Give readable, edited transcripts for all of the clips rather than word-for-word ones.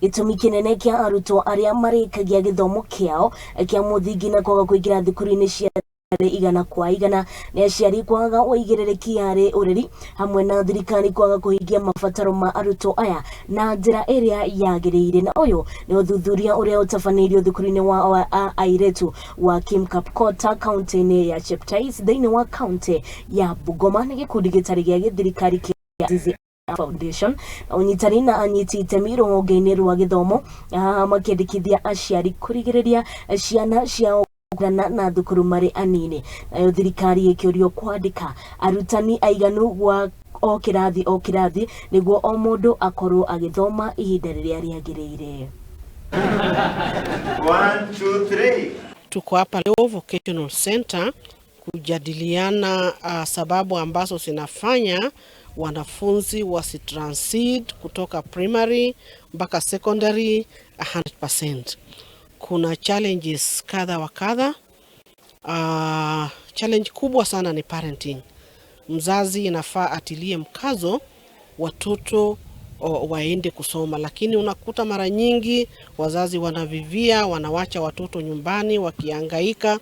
Gĩtũmi kĩnene kĩa arutwo arĩa marĩkagia gĩthomo kĩao kĩa mũthingi na kwaga kũingĩra thukuru-inĩ cia 100% nĩ aciari kwaga ũigĩrĩrĩki harĩ ũreri hamwe na thirikari kwaga kũhingia mabataro ma arutwo aya na njĩra ĩrĩa yagĩrĩire. Na ũyũ nĩ ũthuthuria ũrĩa ũtabanĩirio thukuru-inĩ wa airĩtu wa Kim Kapkota kaunti-inĩ ya Cheptais thĩinĩ wa kaunti ya Bungoma nĩ gĩkundi gĩtarĩ gĩa gĩthirikari kĩa Azizi Foundation na ũnyitani na anyiti itemi rũhonge-inĩ rwa gĩthomo, haha makĩendekithia aciari kũrigĩrĩria ciana ciao kũgana na thukuru marĩ anini. Nayo thirikari ĩkĩũrio kwandĩka arutani aiganu gwa o kĩrathi o kĩrathi nĩguo o mũndũ akorwo agĩthoma ihinda rĩrĩa rĩagĩrĩire. One, two, three. Tuko hapa leo Vocational Center kujadiliana sababu ambazo zinafanya wanafunzi wasitransit kutoka primary mpaka secondary 100%. Kuna challenges kadha wa kadha. Challenge kubwa sana ni parenting. Mzazi inafaa atilie mkazo watoto waende kusoma, lakini unakuta mara nyingi wazazi wanavivia, wanawacha watoto nyumbani wakihangaika,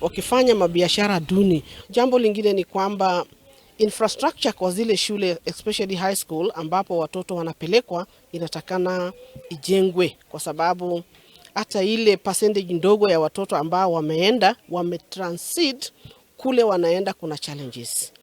wakifanya mabiashara duni. Jambo lingine ni kwamba infrastructure kwa zile shule, especially high school ambapo watoto wanapelekwa, inatakana ijengwe, kwa sababu hata ile percentage ndogo ya watoto ambao wameenda wametransit kule wanaenda kuna challenges.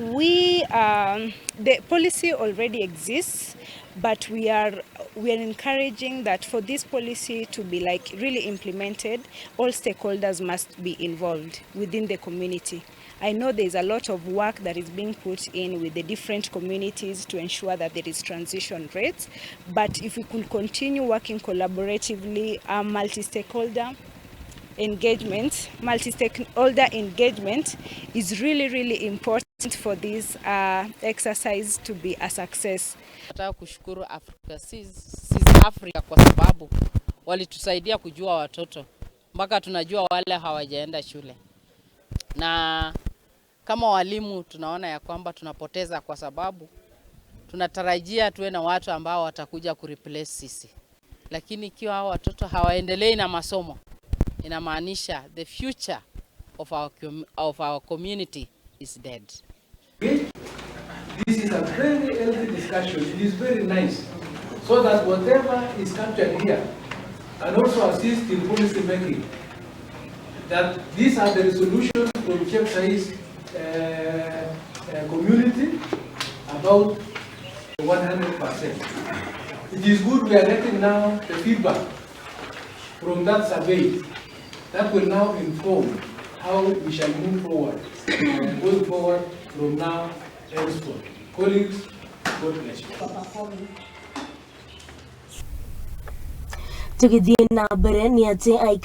The policy already exists, but we are encouraging that for this policy to be like really implemented, all stakeholders must be involved within the community. I know there's a lot of work that is being put in with the different communities to ensure that there is transition rates, but if we could continue working collaboratively, multi-stakeholder engagement is really, really important for this exercise to be a success. Nataka kushukuru Africa Seas Africa kwa sababu walitusaidia kujua watoto mpaka tunajua wale hawajaenda shule, na kama walimu tunaona ya kwamba tunapoteza kwa sababu tunatarajia tuwe na watu ambao watakuja kureplace sisi, lakini ikiwa hao watoto hawaendelei na masomo, inamaanisha the future of our community is dead. This is a very healthy discussion. It is very nice. So that whatever is captured here can also assist in policy making. That these are the resolutions from Cheptais community about 100%. It is good we are getting now the feedback from that survey that will now inform how we shall move forward, going forward from now henceforth. Colleagues, God bless you. Tũgĩthiĩ na mbere nĩ atĩ aikari